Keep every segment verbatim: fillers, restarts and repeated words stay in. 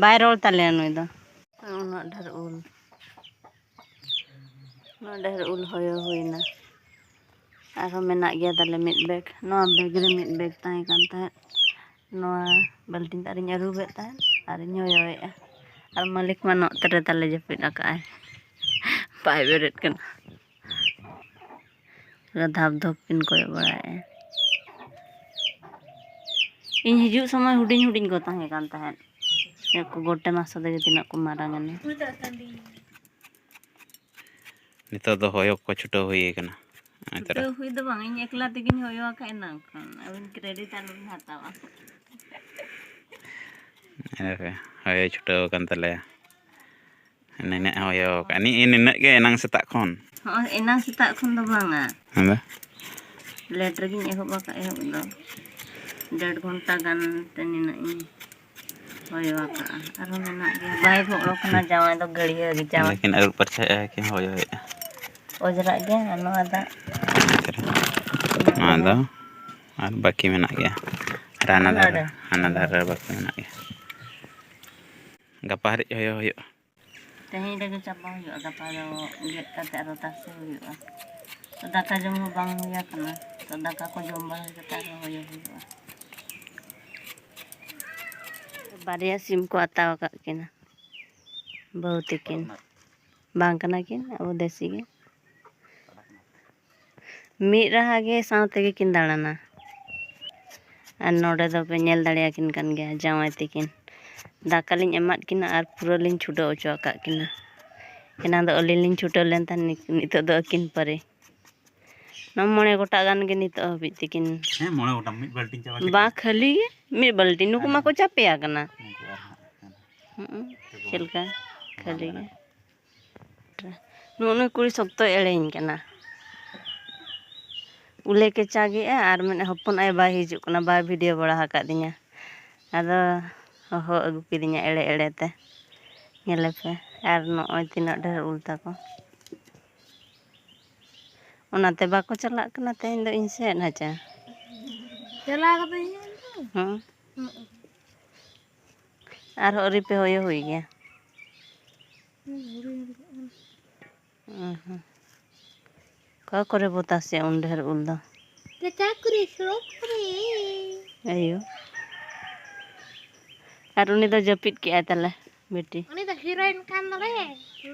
ᱵᱟᱭ ᱨᱚᱲ ᱛᱟᱞᱮᱭᱟ ᱱᱩᱭ ᱫᱚ᱾ ᱩᱱᱟᱹᱜ ᱰᱷᱮᱨ ᱩᱞ, ᱩᱱᱟᱹᱜ ᱰᱷᱮᱨ ᱩᱞ ᱦᱚᱭᱚ ᱦᱩᱭᱱᱟ᱾ ᱟᱨᱦᱚᱸ ᱢᱮᱱᱟᱜ ᱜᱮᱭᱟ ᱛᱟᱞᱮ ᱢᱤᱫ ᱵᱮᱜᱽ᱾ ᱱᱚᱣᱟ ᱵᱮᱜᱽ ᱨᱮ ᱢᱤᱫ ᱵᱮᱜᱽ ᱛᱟᱦᱮᱸ ᱠᱟᱱ ᱛᱟᱦᱮᱸᱫ᱾ ᱱᱚᱣᱟ ᱵᱟᱹᱞᱴᱤᱱ ᱫᱟᱜ ᱨᱤᱧ ᱟᱹᱨᱩᱵᱮᱫ ᱛᱟᱦᱮᱸᱫ ᱟᱨᱤᱧ ᱦᱚᱭᱚᱭᱮᱫᱼᱟ᱾ ᱟᱨ ᱢᱟᱹᱞᱤᱠ ᱢᱟ ᱱᱚᱛᱮ ᱨᱮ ᱛᱟᱞᱮ ᱡᱟᱹᱯᱤᱫ ᱟᱠᱟᱫᱼᱟᱭ, ᱵᱟᱭ ᱵᱮᱨᱮᱫ ᱠᱟᱱᱟ᱾ ᱯᱩᱨᱟᱹ ᱫᱷᱟᱯ ᱫᱷᱚᱯ ᱠᱤᱱ ᱠᱚᱭᱚᱜ ᱵᱟᱲᱟᱭᱮᱫᱼᱟ᱾ ᱤᱧ ᱦᱤᱡᱩᱜ ᱥᱚᱢᱚᱭ ᱦᱩᱰᱤᱧ ᱦᱩᱰᱤᱧ ᱠᱚ ᱛᱟᱦᱮᱸ ᱠᱟᱱ ᱛᱟᱦᱮᱸᱫ᱾ ᱜᱚᱴᱮ ᱢᱟᱥᱟ ᱛᱮᱜᱮ ᱛᱤᱱᱟᱹᱜ ᱠᱚ ᱢᱟᱨᱟᱝ ᱮᱱᱟ᱾ ᱱᱤᱛᱚᱜ ᱫᱚ ᱦᱚᱭᱚ ᱠᱚ ᱪᱷᱩᱴᱟᱹᱣ ᱦᱩᱭ ᱟᱠᱟᱱᱟ᱾ ᱱᱚᱜᱼᱚᱭ ᱛᱟᱨᱟ᱾ ᱪᱷᱩᱴᱟᱹᱣ ᱦᱩᱭ ᱫᱚ ᱵᱟᱝ, ᱤᱧ ᱮᱠᱞᱟ ᱛᱮᱜᱮᱧ ᱦᱚᱭᱚ ᱟᱠᱟᱫ ᱮᱱᱟᱝ ᱠᱷᱚᱱ᱾ ᱟᱹᱵᱤᱱ credit ᱟᱞᱚᱵᱤᱱ ᱦᱟᱛᱟᱣᱟ᱾ ᱦᱮᱸ, ᱦᱚᱭᱚ ᱪᱷᱩᱴᱟᱹᱣ ᱟᱠᱟᱱ ᱛᱟᱞᱮᱭᱟ᱾ ᱱᱤᱱᱟᱹᱜ ᱦᱚᱭᱚ ᱟᱠᱟᱫ, ᱱᱤ-, ᱱᱤᱱᱟᱹᱜ ᱜᱮ ᱮᱱᱟᱝ ᱥᱮᱛᱟᱜ ᱠᱷᱚᱱ᱾ ᱦᱚᱸᱜᱼᱚᱭ ᱮᱱᱟᱝ ᱥᱮᱛᱟᱜ ᱠᱷᱚᱱ ᱫᱚ ᱵᱟᱝᱟ᱾ ᱟᱫᱚ? Late ᱨᱮᱜᱮᱧ ᱮᱦᱚᱵ ᱟᱠᱟᱫ, ᱮᱦᱚᱵ ᱫᱚ᱾ ᱰᱮᱲ ᱜᱷᱚᱱᱴᱟ ᱜᱟᱱ ᱛᱮ ᱱᱤᱱᱟᱹᱜ ᱤᱧ ᱦᱚᱭᱚ ᱟᱠᱟᱫᱼᱟ᱾ ᱟᱨᱦᱚᱸ ᱢᱮᱱᱟᱜ ᱜᱮᱭᱟ᱾ ᱵᱟᱭ ᱜᱚᱜ ᱠᱟᱱᱟ ᱡᱟᱶᱟᱭ ᱫᱚ ᱜᱟᱹᱲᱭᱟᱹ ᱜᱮ ᱡᱟᱶᱟᱭ᱾ ᱞᱮᱠᱤᱱ ᱟᱹᱨᱩᱵ ᱯᱟᱨᱪᱷᱟᱭᱮᱫᱼᱟ ᱠᱤᱱ ᱦᱚᱭᱚᱭᱮᱫᱼᱟ᱾ ᱚᱡᱽᱨᱟᱜ ᱜᱮ ᱟᱨ ᱱᱚᱣᱟ ᱫᱟᱜ᱾ ᱱᱚᱣᱟ ᱫᱚ ᱟᱨ ᱵᱟᱹᱠᱤ ᱢᱮᱱᱟᱜ ᱜᱮᱭᱟ᱾ ᱟᱨ ᱦᱟᱱᱟ ᱫᱷᱟᱨᱮ, ᱦᱟᱱᱟ ᱫᱷᱟᱨᱮ ᱨᱮ ᱵᱟᱹᱠᱤ ᱢᱮᱱᱟᱜ ᱜᱮᱭᱟ᱾ ᱜᱟᱯᱟ ᱦᱟᱹᱨᱤᱡ ᱦᱚᱭᱚ ᱦᱩᱭᱩᱜᱼᱟ᱾ ᱛᱮᱦᱮᱧ ᱨᱮᱜᱮ ᱪᱟᱵᱟ ᱦᱩᱭᱩᱜᱼᱟ, ᱜᱟᱯᱟ ᱫᱚ ᱜᱮᱫ ᱠᱟᱛᱮ ᱟᱨᱚ ᱛᱟᱥᱮ ᱦᱩᱭᱩᱜᱼᱟ᱾ ᱛᱚ ᱫᱟᱠᱟ ᱡᱚᱢ ᱦᱚᱸ ᱵᱟᱝ ᱦᱩᱭ ᱟᱠᱟᱱᱟ, ᱛᱚ ᱫᱟᱠᱟ ᱠᱚ ᱡᱚᱢ ᱵᱟᱲᱟ ᱠᱟᱛᱮ ᱟᱨᱚ ᱦᱚᱭᱚ ᱦᱩᱭᱩᱜᱼᱟ᱾ ᱵᱟᱨᱭᱟ ᱥᱤᱢ ᱠᱚ ᱟᱛᱟᱣ ᱟᱠᱟᱫ ᱠᱤᱱᱟ ᱵᱟᱹᱦᱩ ᱛᱟᱹᱠᱤᱱ, ᱵᱟᱝ ᱠᱟᱱᱟ ᱠᱤᱱ ᱟᱵᱚ ᱫᱮᱥᱤ ᱜᱮ᱾ ᱢᱤᱫ ᱨᱟᱦᱟ ᱜᱮ ᱥᱟᱶ ᱛᱮᱜᱮ ᱠᱤᱱ ᱫᱟᱬᱟᱱᱟ᱾ ᱟᱨ ᱱᱚᱰᱮ ᱫᱚᱯᱮ ᱧᱮᱞ ᱫᱟᱲᱮᱭᱟᱠᱤᱱ ᱠᱟᱱ ᱜᱮᱭᱟ ᱡᱟᱶᱟᱭ ᱛᱟᱹᱠᱤᱱ᱾ ᱫᱟᱠᱟ ᱞᱤᱧ ᱮᱢᱟᱫ ᱠᱤᱱᱟ ᱟᱨ ᱯᱩᱨᱟᱹ ᱞᱤᱧ ᱪᱷᱩᱰᱟᱹᱣ ᱦᱚᱪᱚ ᱟᱠᱟᱫ ᱠᱤᱱᱟ᱾ ᱮᱱᱟᱝ ᱫᱚ ᱟᱹᱞᱤᱧ ᱞᱤᱧ ᱪᱷᱩᱴᱟᱹᱣ ᱞᱮᱱ ᱛᱟᱦᱮᱸᱫ, ᱱᱤ-, ᱱᱤᱛᱚᱜ ᱫᱚ ᱟᱹᱠᱤᱱ ᱯᱟᱹᱨᱤ᱾ ᱱᱚᱣᱟ ᱢᱚᱬᱮ ᱜᱚᱴᱟᱜ ᱜᱟᱱ ᱜᱮ ᱱᱤᱛᱚᱜ ᱦᱟᱹᱵᱤᱡ ᱛᱟᱹᱠᱤᱱ᱾ ᱦᱮᱸ, ᱢᱚᱬᱮ ᱜᱚᱴᱟᱝ, ᱢᱤᱫ ᱵᱟᱹᱞᱴᱤᱱ ᱪᱟᱵᱟ ᱠᱮᱫᱟ᱾ ᱵᱟ, ᱠᱷᱟᱹᱞᱤ ᱜᱮ ᱢᱤᱫ ᱵᱟᱹᱞᱴᱤᱱ᱾ ᱱᱩᱠᱩ ᱢᱟᱠᱚ ᱪᱟᱯᱮ ᱟᱠᱟᱱᱟ᱾ ᱩᱱᱠᱩ ᱟᱨ ᱦᱟᱸᱜ ᱠᱷᱟᱱ ᱦᱩᱸ, ᱪᱮᱫ ᱞᱮᱠᱟ? ᱠᱷᱟᱹᱞᱤ ᱜᱮ᱾ ᱱᱩᱜᱼᱩ ᱱᱩᱭ ᱠᱩᱲᱤ ᱥᱚᱠᱛᱚᱭ ᱮᱲᱮᱧ ᱠᱟᱱᱟ᱾ ᱩᱞᱮ ᱠᱮᱪᱟᱜᱮᱜᱼᱟ ᱟᱨ ᱢᱮᱱᱮᱫ, "ᱦᱚᱯᱚᱱ ᱟᱭᱳ ᱵᱟᱭ ᱦᱤᱡᱩᱜ ᱠᱟᱱᱟ, ᱵᱟᱭ video ᱵᱟᱲᱟ ᱟᱠᱟᱫᱤᱧᱟ᱾" ᱟᱫᱚ ᱦᱚᱦᱚ ᱟᱹᱜᱩ ᱠᱤᱫᱤᱧᱟ ᱮᱲᱮ ᱮᱲᱮ ᱛᱮ᱾ ᱧᱮᱞᱮ ᱯᱮ, ᱟᱨ ᱱᱚᱜᱼᱚᱭ ᱛᱤᱱᱟᱹᱜ ᱰᱷᱮᱨ ᱩᱞ ᱛᱟᱠᱚ᱾ ᱚᱱᱟᱛᱮ ᱵᱟᱠᱚ ᱪᱟᱞᱟᱜ ᱠᱟᱱᱟ ᱛᱮᱦᱮᱧ ᱫᱚ ᱤᱧ ᱥᱮᱫ, ᱦᱮᱸᱪᱮ? ᱪᱟᱞᱟᱣ ᱠᱟᱛᱮ ᱤᱧ ᱦᱮᱸ᱾ ᱟᱨᱦᱚᱸ ᱟᱹᱣᱨᱤ ᱯᱮ ᱦᱚᱭᱚ ᱦᱩᱭ ᱜᱮᱭᱟ? ᱦᱩᱸ᱾ ᱚᱠᱟ ᱠᱚᱨᱮ ᱵᱚ ᱛᱟᱥᱮᱭᱟ ᱩᱱ ᱰᱷᱮᱨ ᱩᱞ ᱫᱚ? ᱨᱟᱪᱟ ᱠᱚᱨᱮ, ᱥᱚᱲᱚᱠ ᱠᱚᱨᱮ᱾ ᱟᱭᱳ᱾ ᱟᱨ ᱩᱱᱤ ᱫᱚ ᱡᱟᱹᱯᱤᱫ ᱠᱮᱜᱼᱟᱭ ᱛᱟᱞᱮ, ᱵᱤᱴᱤ᱾ ᱩᱱᱤ ᱫᱚ ᱦᱤᱨᱳᱭᱤᱱ ᱠᱟᱱ ᱫᱚᱞᱮ᱾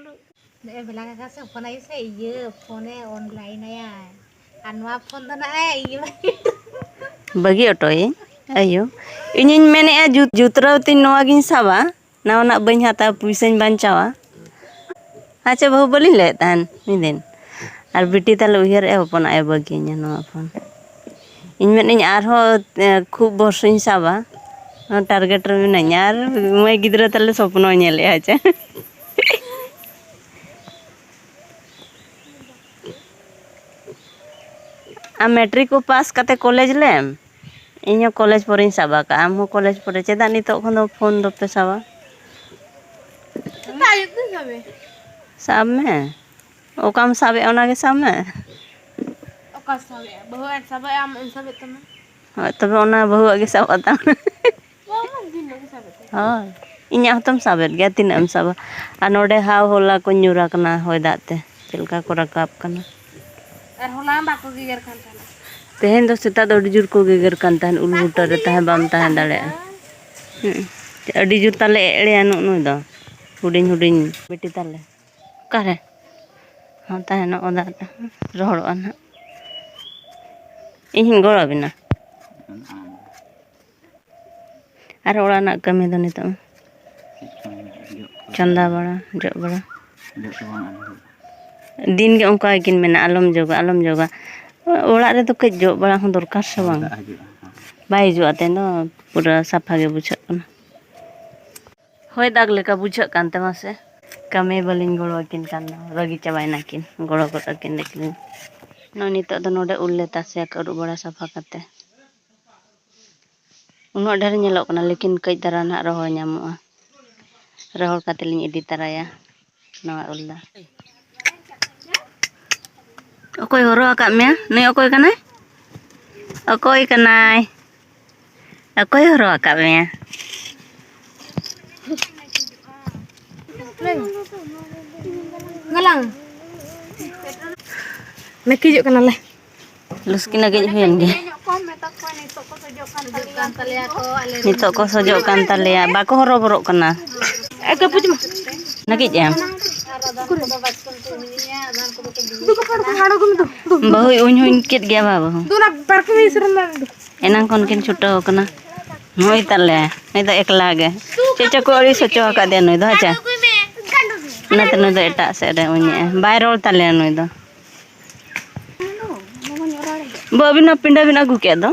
ᱱᱮᱜᱼᱮ ᱵᱮᱞᱟ ᱠᱟᱠᱟ ᱥᱮ ᱯᱷᱳᱱᱟᱭ ᱥᱮ, ᱤᱭᱟᱹ, ᱯᱷᱳᱱᱮ online ᱟᱭᱟᱭ᱾ ᱟᱨ ᱱᱚᱣᱟ ᱯᱷᱳᱱ ᱫᱚ ᱱᱟᱜ ᱮ ᱤᱭᱟᱹ ᱵᱟᱹᱜᱤ ᱚᱴᱚᱭᱟᱹᱧ᱾ ᱟᱭᱳ, ᱤᱧᱤᱧ ᱢᱮᱱᱮᱫᱼᱟ, ᱡᱩᱛ, ᱡᱩᱛᱨᱟᱹᱣ ᱛᱤᱧ ᱱᱚᱣᱟ ᱜᱤᱧ ᱥᱟᱵᱟ, ᱱᱟᱣᱟᱱᱟᱜ ᱵᱟᱹᱧ ᱦᱟᱛᱟᱣᱟ, ᱯᱩᱭᱥᱟᱹᱧ ᱵᱟᱧᱪᱟᱣᱟ᱾ ᱟᱪᱪᱷᱟ, ᱵᱟᱹᱦᱩ, ᱵᱟᱹᱞᱤᱧ ᱞᱟᱹᱭᱮᱫ ᱛᱟᱦᱮᱱ ᱢᱤᱫ ᱫᱤᱱ᱾ ᱟᱨ ᱵᱤᱴᱤ ᱛᱟᱞᱮ ᱩᱭᱦᱟᱹᱨᱮᱫᱼᱟ, ᱦᱚᱯᱚᱱᱟᱜ ᱮ ᱵᱟᱹᱜᱤᱭᱟᱹᱧᱟ ᱱᱚᱣᱟ ᱯᱷᱳᱱ᱾ ᱤᱧ ᱢᱮᱱᱮᱫᱼᱟᱹᱧ, ᱟᱨᱦᱚᱸ, ᱮ, ᱠᱷᱩᱵ ᱵᱚᱨᱥᱚᱧ ᱥᱟᱵᱟ, ᱱᱚᱣᱟ target ᱨᱮ ᱢᱮᱱᱟᱹᱧᱟ᱾ ᱟᱨ ᱢᱟᱹᱭ ᱜᱤᱫᱽᱨᱟᱹ ᱛᱟᱞᱮ ᱥᱚᱯᱱᱚᱭ ᱧᱮᱞᱮᱫᱼᱟ, ᱪᱮ? ᱟᱢ ᱢᱮᱴᱨᱤᱠ ᱠᱚ ᱯᱟᱥ ᱠᱟᱛᱮ ᱠᱚᱞᱮᱡᱽ ᱞᱮᱢ? ᱤᱧ ᱦᱚᱸ ᱠᱚᱞᱮᱡᱽ ᱯᱚᱨᱮᱧ ᱥᱟᱵ ᱟᱠᱟᱫᱼᱟ, ᱟᱢ ᱦᱚᱸ ᱠᱚᱞᱮᱡᱽ ᱯᱚᱨᱮ᱾ ᱪᱮᱫᱟᱜ ᱱᱤᱛᱚᱜ ᱠᱷᱚᱱ ᱫᱚ ᱯᱷᱳᱱ ᱫᱚᱯᱮ ᱥᱟᱵᱟ? ᱥᱮᱛᱟᱜ ᱟᱹᱭᱩᱵ ᱫᱚ ᱥᱟᱵᱮ᱾ ᱥᱟᱵ ᱢᱮ, ᱚᱠᱟᱢ ᱥᱟᱵᱮᱫ ᱚᱱᱟ ᱜᱮ ᱥᱟᱵ ᱢᱮ᱾ ᱚᱠᱟ ᱥᱟᱵᱮᱫᱼᱟ? ᱵᱟᱹᱦᱩ ᱟᱡ ᱥᱟᱵᱮᱫᱼᱟ, ᱟᱢ ᱮᱢ ᱥᱟᱵᱮᱫ ᱛᱟᱢᱟ? ᱦᱳᱭ, ᱛᱚᱵᱮ ᱚᱱᱟ ᱵᱟᱹᱦᱩᱣᱟᱜ ᱜᱮ ᱥᱟᱵ ᱠᱟᱛᱟᱢ᱾ ᱵᱟᱝ, ᱫᱤᱱ ᱦᱤᱞᱳᱜ ᱜᱮ ᱥᱟᱵᱮᱫ ᱛᱟᱦᱮᱸ᱾ ᱦᱳᱭ, ᱤᱧᱟᱹᱜ ᱦᱚᱸᱛᱚᱢ ᱥᱟᱵᱮᱫ ᱜᱮᱭᱟ, ᱛᱤᱱᱟᱹᱜ ᱮᱢ ᱥᱟᱵᱟ? ᱟᱨ ᱱᱚᱰᱮ ᱦᱟᱣ ᱦᱚᱞᱟ ᱠᱚ ᱧᱩᱨ ᱟᱠᱟᱱᱟ ᱦᱚᱭ ᱫᱟᱜ ᱛᱮ, ᱪᱮᱫ ᱞᱮᱠᱟ ᱠᱚ ᱨᱟᱠᱟᱵ ᱠᱟᱱᱟ᱾ ᱟᱨ ᱦᱚᱞᱟ ᱵᱟᱠᱚ ᱜᱮᱜᱮᱨ ᱠᱟᱱ ᱛᱟᱦᱮᱱᱟ᱾ ᱛᱮᱦᱮᱧ ᱫᱚ ᱥᱮᱛᱟᱜ ᱫᱚ ᱟᱹᱰᱤ ᱡᱳᱨ ᱠᱚ ᱜᱮᱜᱮᱨ ᱠᱟᱱ ᱛᱟᱦᱮᱱ, ᱩᱞ ᱵᱟᱠᱚ ᱵᱩᱴᱟᱹ ᱨᱮ ᱜᱮᱜᱮᱨ ᱛᱟᱦᱮᱸ ᱵᱟᱢ ᱠᱟᱱ ᱛᱟᱦᱮᱸ ᱛᱟᱦᱮᱱᱟ᱾ ᱫᱟᱲᱮᱭᱟᱜᱼᱟ᱾ ᱦᱩᱸ᱾ ᱟᱹᱰᱤ ᱡᱳᱨ ᱛᱟᱞᱮ ᱮᱲᱮᱭᱟ ᱱᱩᱜ ᱱᱩᱭ ᱫᱚ, ᱦᱩᱰᱤᱧ ᱦᱩᱰᱤᱧ ᱵᱤᱴᱤ ᱛᱟᱞᱮ᱾ ᱚᱠᱟᱨᱮ? ᱦᱚᱸ, ᱛᱟᱦᱮᱱᱚᱜ ᱚᱫᱟ ᱨᱮ, ᱨᱚᱦᱚᱲᱚᱜᱼᱟ ᱱᱟᱦᱟᱜ᱾ ᱤᱧ ᱦᱚᱸᱧ ᱜᱚᱲᱚ ᱟᱵᱤᱱᱟ᱾ ᱟᱨ ᱚᱲᱟᱜ ᱨᱮᱱᱟᱜ ᱠᱟᱹᱢᱤ ᱫᱚ ᱱᱤᱛᱚᱜ ᱪᱮᱫ ᱠᱟᱹᱢᱤ ᱢᱮᱱᱟᱜᱼᱟ? ᱡᱚᱜ ᱠᱚ ᱪᱚᱸᱫᱟ ᱵᱟᱲᱟ, ᱡᱚᱜ ᱵᱟᱲᱟ᱾ ᱡᱚᱜ ᱠᱚ ᱵᱟᱝ ᱟᱹᱜᱩ ᱦᱩᱭᱩᱜᱼᱟ᱾ ᱫᱤᱱ ᱜᱮ ᱚᱱᱠᱟ ᱜᱮᱠᱤᱱ ᱢᱮᱱᱟ, "ᱟᱞᱚᱢ ᱡᱚᱜᱟ, ᱟᱞᱚᱢ ᱡᱚᱜᱟ᱾" ᱚᱲᱟᱜ ᱨᱮᱫᱚ ᱠᱟᱹᱡ ᱡᱚᱜ ᱵᱟᱲᱟ ᱦᱚᱸ ᱫᱚᱨᱠᱟᱨ ᱥᱮ ᱦᱳᱭ, ᱵᱟᱝ? ᱫᱟᱜ ᱦᱤᱡᱩᱜᱼᱟ᱾ ᱵᱟᱭ ᱦᱤᱡᱩᱜᱼᱟ, ᱛᱮᱦᱮᱧ ᱫᱚ ᱯᱩᱨᱟᱹ ᱥᱟᱯᱷᱟ ᱜᱮ ᱵᱩᱡᱷᱟᱹᱜ ᱠᱟᱱᱟ᱾ ᱦᱚᱭ ᱫᱟᱜᱽ ᱞᱮᱠᱟ ᱵᱩᱡᱷᱟᱹᱜ ᱠᱟᱱ ᱛᱟᱢᱟ ᱥᱮ? ᱠᱟᱹᱢᱤ ᱵᱟᱹᱞᱤᱧ ᱜᱚᱲᱚ ᱟᱹᱠᱤᱱ ᱠᱟᱱ ᱫᱚ, ᱨᱟᱹᱜᱤ ᱪᱟᱵᱟᱭᱮᱱᱟ ᱠᱤᱱ, ᱜᱚᱲᱚ ᱜᱚᱫ ᱟᱹᱠᱤᱱ ᱫᱚ ᱠᱤᱱ᱾ ᱱᱚᱜᱼᱚᱭ ᱱᱤᱛᱚᱜ ᱫᱚ ᱱᱚᱰᱮ ᱩᱞ ᱞᱮ ᱛᱟᱥᱮ ᱟᱠᱟᱫ, ᱟᱹᱨᱩᱵ ᱵᱟᱲᱟ ᱥᱟᱯᱷᱟ ᱠᱟᱛᱮ᱾ ᱩᱱᱟᱹᱜ ᱰᱷᱮᱨ ᱧᱮᱞᱚᱜ ᱠᱟᱱᱟ, ᱞᱮᱠᱤᱱ ᱠᱟᱹᱡ ᱫᱷᱟᱨᱟ ᱱᱟᱦᱟᱜ ᱨᱚᱦᱚᱲ ᱧᱟᱢᱚᱜᱼᱟ᱾ ᱨᱚᱦᱚᱲ ᱠᱟᱛᱮ ᱞᱤᱧ ᱤᱫᱤ ᱛᱟᱨᱟᱭᱟ ᱱᱚᱣᱟ ᱩᱞ ᱫᱚ᱾ ᱚᱠᱚᱭ ᱦᱚᱨᱚᱜ ᱟᱠᱟᱫ ᱢᱮᱭᱟ? ᱱᱩᱭ ᱚᱠᱚᱭ ᱠᱟᱱᱟᱭ? ᱚᱠᱚᱭ ᱠᱟᱱᱟᱭ? ᱚᱠᱚᱭ ᱦᱚᱨᱚ ᱟᱠᱟᱫ ᱢᱮᱭᱟ? ᱜᱟᱞᱟᱝ᱾ ᱱᱟᱹᱠᱤᱡᱚᱜ ᱠᱟᱱᱟᱞᱮ᱾ ᱞᱩᱥᱠᱤ ᱱᱟᱹᱠᱤᱡ ᱦᱩᱭᱮᱱ ᱜᱮ᱾ ᱱᱤᱛᱚᱜ ᱠᱚ ᱥᱚᱡᱚᱜ ᱠᱟᱱ ᱛᱟᱞᱮᱭᱟ, ᱵᱟᱠᱚ ᱦᱚᱨᱚᱵᱚᱨᱚᱜ ᱠᱟᱱᱟ᱾ ᱮ, ᱠᱟᱹᱯᱩᱪ ᱢᱟ᱾ ᱱᱟᱹᱠᱤᱡ ᱮᱢ᱾ ᱩᱠᱩᱨ? ᱫᱩ ᱠᱚ ᱯᱟᱨᱠᱚᱢ ᱟᱲᱟᱜ ᱟᱹᱜᱩ ᱢᱮ ᱫᱩ, ᱫᱩ᱾ ᱵᱟᱹᱦᱩᱭ ᱩᱧ ᱩᱧ ᱠᱮᱫ ᱜᱮᱭᱟ ᱵᱟᱵᱟ᱾ ᱫᱩ ᱚᱱᱟ ᱯᱟᱨᱠᱚᱢ ᱤᱧ ᱥᱮᱨᱮᱧ ᱫᱟ ᱫᱩ᱾ ᱮᱱᱟᱝ ᱠᱷᱚᱱ ᱠᱤᱱ ᱪᱷᱩᱴᱟᱹᱣ ᱟᱠᱟᱱᱟ᱾ ᱱᱩᱭ ᱛᱟᱞᱮ, ᱱᱩᱭ ᱫᱚ ᱮᱠᱞᱟ ᱜᱮ᱾ ᱪᱮᱫ ᱪᱚ ᱠᱚ ᱟᱹᱲᱤᱥ ᱦᱚᱪᱚ ᱟᱠᱟᱫᱮᱭᱟ ᱱᱩᱭ ᱫᱚ, ᱦᱮᱸ ᱪᱮ? ᱚᱱᱟᱛᱮ ᱱᱩᱭ ᱫᱚ ᱮᱴᱟᱜ ᱥᱮᱫ ᱨᱮ ᱩᱧᱮᱜᱼᱟ᱾ ᱵᱟᱭ ᱨᱚᱲ ᱛᱟᱞᱮᱭᱟ ᱱᱩᱭ ᱫᱚ᱾ ᱵᱟᱹᱵᱤᱱ ᱦᱚᱸ ᱯᱤᱸᱰᱟᱹ ᱵᱤᱱ ᱟᱹᱜᱩ ᱠᱮᱫ ᱫᱚ᱾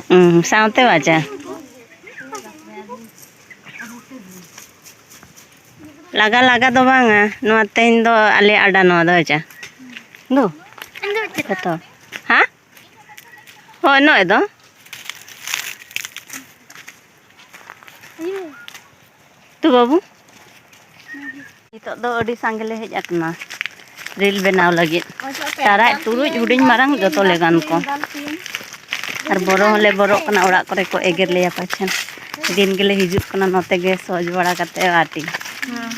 ᱦᱩᱸ, ᱥᱟᱶᱛᱮ ᱵᱟᱡᱟ᱾ ᱞᱟᱜᱟ ᱞᱟᱜᱟ ᱫᱚ ᱵᱟᱝᱟ, ᱱᱚᱣᱟ ᱛᱮᱦᱮᱧ ᱫᱚ ᱟᱞᱮ ᱟᱰᱟ ᱱᱚᱣᱟ ᱫᱚ ᱦᱮᱸᱪᱮ? ᱫᱩ? ᱡᱚᱛᱚ᱾ ᱦᱮᱸ? ᱦᱳᱭ, ᱱᱚᱜᱼᱚᱭ ᱫᱚ᱾ ᱛᱚ ᱵᱟᱹᱵᱩ, ᱱᱤᱛᱚᱜ ᱫᱚ ᱟᱹᱰᱤ ᱥᱟᱸᱜᱮ ᱞᱮ ᱦᱮᱡ ᱟᱠᱟᱱᱟ ᱨᱤᱞ ᱵᱮᱱᱟᱣ ᱞᱟᱹᱜᱤᱫ᱾ ᱛᱟᱨᱟᱡ ᱛᱩᱨᱩᱡ ᱦᱩᱰᱤᱧ ᱢᱟᱨᱟᱝ ᱡᱚᱛᱚ ᱞᱮᱠᱟᱱ ᱠᱚ᱾ ᱟᱨ ᱵᱚᱨᱚ ᱦᱚᱸᱞᱮ ᱵᱚᱨᱚᱜ ᱠᱟᱱᱟ, ᱚᱲᱟᱜ ᱠᱚᱨᱮ ᱠᱚ ᱮᱜᱮᱨ ᱞᱮᱭᱟ ᱯᱟᱪᱷᱮ᱾ ᱫᱤᱱ ᱜᱮᱞᱮ ᱦᱤᱡᱩᱜ ᱠᱟᱱᱟ ᱱᱚᱛᱮ ᱜᱮ ᱥᱚᱡᱽ ᱵᱟᱲᱟ ᱠᱟᱛᱮ ᱟᱨᱴᱤ᱾ ᱦᱮᱸ᱾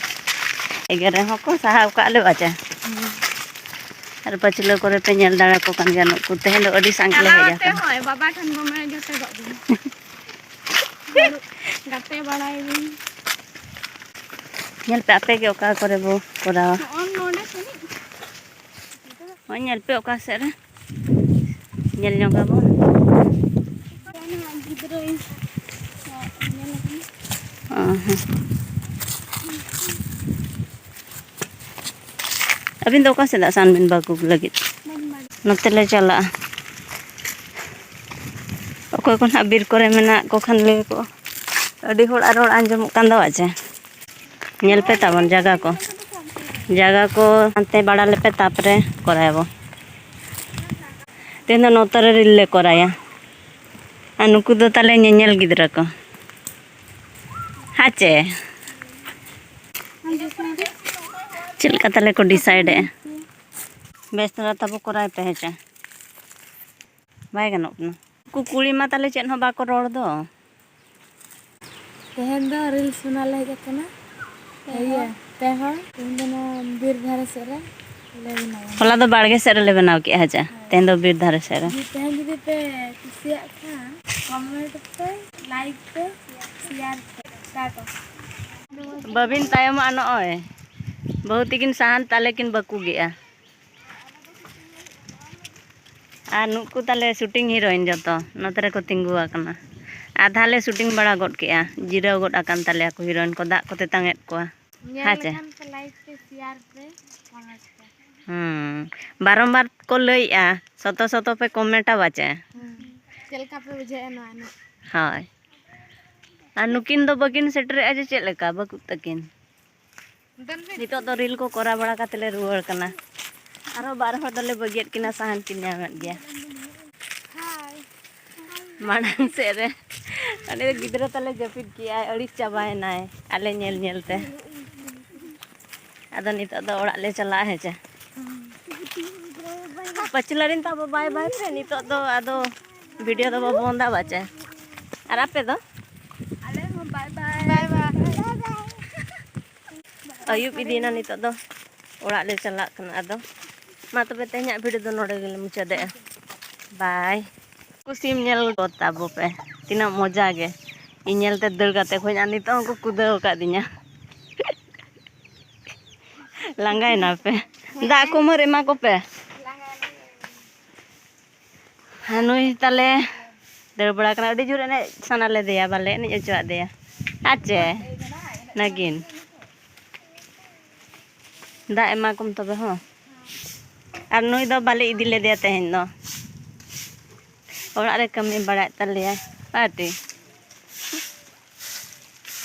ᱮᱜᱮᱨ ᱨᱮᱦᱚᱸ ᱠᱚ ᱥᱟᱦᱟᱣ ᱠᱟᱜ ᱞᱮ ᱵᱟᱪᱟ᱾ ᱦᱮᱸ᱾ ᱟᱨ ᱯᱟᱹᱪᱷᱞᱟᱹ ᱠᱚᱨᱮ ᱯᱮ ᱧᱮᱞ ᱫᱟᱲᱮᱭᱟᱠᱚ ᱠᱟᱱ ᱜᱮᱭᱟ, ᱱᱩᱠᱩ ᱛᱮᱦᱮᱧ ᱫᱚ ᱟᱹᱰᱤ ᱥᱟᱸᱜᱮ ᱞᱮ ᱦᱮᱡ ᱟᱠᱟᱱᱟ᱾ ᱦᱳᱭ, ᱵᱟᱵᱟ ᱴᱷᱮᱱ ᱫᱚᱢᱮ ᱡᱚᱴᱮᱫᱚᱜ ᱵᱤᱱ᱾ ᱜᱟᱛᱮ ᱵᱟᱲᱟᱭ ᱵᱤᱱ᱾ ᱧᱮᱞ ᱯᱮ ᱟᱯᱮ ᱜᱮ ᱚᱠᱟ ᱠᱚᱨᱮ ᱵᱚ ᱠᱚᱨᱟᱣᱟ᱾ ᱱᱚᱜᱼᱚ ᱱᱚᱰᱮ ᱠᱷᱚᱱᱤᱡ᱾ ᱦᱚᱸᱜᱼᱚᱭ ᱧᱮᱞ ᱯᱮ ᱚᱠᱟ ᱥᱮᱫ ᱨᱮ᱾ ᱧᱮᱞ ᱧᱚᱜ ᱟᱵᱚᱱ᱾ ᱜᱤᱫᱽᱨᱟᱹ ᱧᱮᱞ ᱟᱠᱟᱱᱟ᱾ ᱚ ᱦᱚᱸ᱾ ᱟᱹᱵᱤᱱ ᱫᱚ ᱚᱠᱟ ᱥᱮᱫ ᱫᱟᱜ ᱥᱟᱦᱟᱱ ᱵᱤᱱ ᱵᱟᱹᱜᱩ ᱞᱟᱹᱜᱤᱫ? ᱱᱚᱛᱮ ᱞᱮ ᱪᱟᱞᱟᱜᱼᱟ᱾ ᱚᱠᱚᱭ ᱠᱚ ᱱᱟᱦᱟᱜ ᱵᱤᱨ ᱠᱚᱨᱮ ᱢᱮᱱᱟᱜ ᱠᱚ ᱠᱷᱟᱱ ᱞᱟᱹᱭ ᱠᱚ᱾ ᱟᱹᱰᱤ ᱦᱚᱲᱟᱜ ᱨᱚᱲ ᱟᱸᱡᱚᱢᱚᱜ ᱠᱟᱱ ᱫᱚ ᱟᱪᱪᱷᱟ᱾ ᱧᱮᱞ ᱯᱮ ᱛᱟᱵᱚᱱ ᱡᱟᱭᱜᱟ ᱠᱚ᱾ ᱡᱟᱭᱜᱟ ᱠᱚ ᱦᱟᱱᱛᱮ ᱵᱟᱲᱟ ᱞᱮᱯᱮ, ᱛᱟᱯᱚᱨᱮ ᱠᱚᱨᱟᱭᱟᱵᱚ᱾ ᱛᱮᱦᱮᱧ ᱫᱚ ᱱᱚᱛᱮ ᱨᱮ ᱨᱤᱞ ᱞᱮ ᱠᱚᱨᱟᱭᱟ᱾ ᱟᱨ ᱱᱩᱠᱩ ᱫᱚ ᱛᱟᱞᱮ ᱧᱮᱧᱮᱞ ᱜᱤᱫᱽᱨᱟᱹ ᱠᱚ᱾ ᱦᱮᱸ ᱪᱮ? ᱪᱮᱫ ᱞᱮᱠᱟ ᱛᱟᱞᱮ ᱠᱚ decide ᱮᱜᱼᱟ? ᱵᱮᱥ ᱫᱷᱟᱨᱟ ᱛᱟᱵᱚ ᱠᱚᱨᱟᱭ ᱯᱮ ᱦᱮᱸ ᱪᱮ? ᱵᱟᱭ ᱜᱟᱱᱚᱜ ᱠᱟᱱᱟ᱾ ᱩᱱᱠᱩ ᱠᱩᱲᱤ ᱢᱟ ᱛᱟᱞᱮ ᱪᱮᱫ ᱦᱚᱸ ᱵᱟᱠᱚ ᱨᱚᱲ ᱫᱚ᱾ ᱛᱮᱦᱮᱧ ᱫᱚ reels ᱵᱮᱱᱟᱣ ᱞᱮ ᱦᱮᱡ ᱟᱠᱟᱱᱟ᱾ ᱤᱭᱟᱹ, ᱯᱮ ᱦᱚᱲ᱾ ᱛᱮᱦᱮᱧ ᱫᱚ ᱱᱚᱣᱟ ᱵᱤᱨ ᱫᱷᱟᱨᱮ ᱥᱮᱫ ᱨᱮ ᱞᱮ ᱵᱮᱱᱟᱣᱟ᱾ ᱦᱚᱞᱟ ᱫᱚ ᱵᱟᱲᱜᱮ ᱥᱮᱫ ᱨᱮᱞᱮ ᱵᱮᱱᱟᱣ ᱠᱮᱜᱼᱟ ᱦᱮᱸᱪᱮ᱾ ᱦᱳᱭ᱾ ᱛᱮᱦᱮᱧ ᱫᱚ ᱵᱤᱨ ᱫᱷᱟᱨᱮ ᱥᱮᱫ ᱨᱮ᱾ ᱡᱩᱫᱤ ᱛᱮᱦᱮᱧ ᱡᱩᱫᱤ ᱯᱮ ᱠᱩᱥᱤᱭᱟᱜ ᱠᱷᱟᱱ comment ᱯᱮ, like ᱯᱮ, share ᱯᱮ᱾ ᱴᱟᱴᱟ᱾ ᱵᱟᱹᱵᱤᱱ ᱛᱟᱭᱚᱢᱚᱜᱼᱟ ᱱᱚᱜᱼᱚᱭ᱾ ᱵᱟᱹᱦᱩ ᱛᱤᱠᱤᱱ ᱥᱟᱦᱟᱱ ᱛᱟᱞᱮ ᱠᱤᱱ ᱵᱟᱹᱠᱩ ᱜᱮᱜᱼᱟ᱾ ᱟᱨ ᱱᱩᱠᱩ ᱛᱟᱞᱮ shooting heroine ᱡᱚᱛᱚ ᱱᱚᱛᱮ ᱨᱮᱠᱚ ᱛᱤᱸᱜᱩ ᱟᱠᱟᱱᱟ᱾ ᱟᱫᱷᱟ ᱞᱮ shooting ᱵᱟᱲᱟ ᱜᱚᱫ ᱠᱮᱜᱼᱟ, ᱡᱤᱨᱟᱹᱣ ᱜᱚᱫ ᱟᱠᱟᱱ ᱛᱟᱞᱮᱭᱟ ᱠᱚ heroine ᱠᱚ, ᱫᱟᱜ ᱠᱚ ᱛᱮᱛᱟᱝ ᱮᱫ ᱠᱚᱣᱟ᱾ ᱧᱮᱞ ᱦᱮᱸ ᱪᱮ? ᱞᱮᱠᱷᱟᱱ ᱯᱮ like ᱯᱮ, share ᱯᱮ, comment ᱯᱮ᱾ ᱦᱩᱸ, ᱵᱟᱨᱚᱢᱵᱟᱨ ᱠᱚ ᱞᱟᱹᱭᱮᱜᱼᱟ, ᱥᱚᱛᱚ ᱥᱚᱛᱚ ᱯᱮ comment ᱟ ᱵᱟᱪᱮ? ᱦᱩᱸ᱾ ᱪᱮᱫ ᱞᱮᱠᱟ ᱯᱮ ᱵᱩᱡᱷᱟᱹᱣᱮᱫᱼᱟ ᱱᱚᱣᱟ ᱮᱱᱮᱡ? ᱦᱳᱭ᱾ ᱟᱨ ᱱᱩᱠᱤᱱ ᱫᱚ ᱵᱟᱹᱠᱤᱱ ᱥᱮᱴᱮᱨᱮᱜᱼᱟ ᱡᱮ ᱪᱮᱫ ᱞᱮᱠᱟ ᱵᱟᱹᱠᱩᱵ ᱛᱟᱹᱠᱤᱱ? ᱱᱤᱛᱚᱜ ᱫᱚ reel ᱠᱚ ᱠᱚᱨᱟᱣ ᱵᱟᱲᱟ ᱠᱟᱛᱮ ᱞᱮ ᱨᱩᱣᱟᱹᱲ ᱠᱟᱱᱟ᱾ ᱟᱨᱦᱚᱸ ᱵᱟᱨ ᱦᱚᱲ ᱫᱚᱞᱮ ᱵᱟᱹᱜᱤᱭᱟᱫ ᱠᱤᱱᱟ, ᱥᱟᱦᱟᱱ ᱠᱤᱱ ᱧᱟᱢᱮᱫ ᱜᱮᱭᱟ᱾ ᱢᱟᱲᱟᱝ ᱥᱮᱫ ᱨᱮ ᱩᱱᱤ ᱫᱚ ᱜᱤᱫᱽᱨᱟᱹ ᱛᱟᱞᱮ ᱡᱟᱹᱯᱤᱫ ᱠᱮᱜᱼᱟᱭ, ᱟᱹᱲᱤᱥ ᱪᱟᱵᱟᱭᱮᱱᱟᱭ ᱟᱞᱮ ᱧᱮᱞ ᱧᱮᱞ ᱛᱮ᱾ ᱟᱫᱚ ᱱᱤᱛᱚᱜ ᱫᱚ ᱚᱲᱟᱜ ᱞᱮ ᱪᱟᱞᱟᱜᱼᱟ ᱦᱮᱸ ᱪᱮ᱾ ᱯᱟᱹᱪᱷᱞᱟᱹ ᱨᱮᱱ ᱛᱟᱵᱚ bye bye ᱯᱮ, ᱱᱤᱛᱚᱜ ᱫᱚ ᱟᱫᱚ video ᱫᱚ ᱵᱟᱵᱚ ᱵᱚᱱᱫᱟ ᱵᱟᱪᱮ᱾ ᱟᱨ ᱟᱯᱮ ᱫᱚ? ᱟᱞᱮ ᱦᱚᱸ bye bye᱾ Bye bye᱾ ᱟᱹᱭᱩᱵ ᱤᱫᱤᱭᱮᱱᱟ, ᱱᱤᱛᱚᱜ ᱫᱚ ᱚᱲᱟᱜ ᱞᱮ ᱪᱟᱞᱟᱜ ᱠᱟᱱᱟ᱾ ᱟᱫᱚ ᱢᱟ ᱛᱚᱵᱮ ᱛᱮᱦᱮᱧᱟᱜ video ᱫᱚ ᱱᱚᱰᱮ ᱜᱮᱞᱮ ᱢᱩᱪᱟᱹᱫᱮᱜᱼᱟ᱾ Bye᱾ ᱠᱩᱥᱤᱢ ᱧᱮᱞ ᱜᱚᱫ ᱛᱟᱵᱚ ᱯᱮ, ᱛᱤᱱᱟᱹᱜ ᱢᱚᱡᱟ ᱜᱮ᱾ ᱤᱧ ᱧᱮᱞᱛᱮ ᱫᱟᱹᱲ ᱠᱟᱛᱮ ᱠᱷᱚᱱ ᱟᱨ ᱱᱤᱛᱚᱜ ᱦᱚᱸᱠᱚ ᱠᱩᱫᱟᱹᱣ ᱟᱠᱟᱫᱤᱧᱟ᱾ ᱞᱟᱸᱜᱟᱭᱮᱱᱟ ᱯᱮ? ᱫᱟᱜ ᱠᱚ ᱩᱢᱟᱹᱨ ᱮᱢᱟ ᱠᱚᱯᱮ᱾ ᱦᱮᱸ, ᱱᱩᱭ ᱛᱟᱞᱮ ᱫᱟᱹᱲ ᱵᱟᱲᱟ ᱠᱟᱱᱟ᱾ ᱟᱹᱰᱤ ᱡᱳᱨ ᱮᱱᱮᱡ ᱥᱟᱱᱟ ᱞᱮᱫᱮᱭᱟ, ᱵᱟᱞᱮ ᱮᱱᱮᱡ ᱦᱚᱪᱚᱣᱟᱫ ᱫᱮᱭᱟ᱾ ᱟᱨ ᱪᱮ ᱱᱟᱹᱜᱤᱱ, ᱫᱟᱜ ᱮᱢᱟ ᱠᱚᱢ ᱛᱚᱵᱮ ᱦᱚᱸ᱾ ᱟᱨ ᱱᱩᱭ ᱫᱚ ᱵᱟᱞᱮ ᱤᱫᱤ ᱞᱮᱫᱮᱭᱟ ᱛᱮᱦᱮᱧ ᱫᱚ, ᱚᱲᱟᱜ ᱨᱮ ᱠᱟᱹᱢᱤ ᱵᱟᱲᱟᱭᱮᱫ ᱛᱟᱞᱮᱭᱟᱭ᱾ ᱟᱨ ᱪᱮ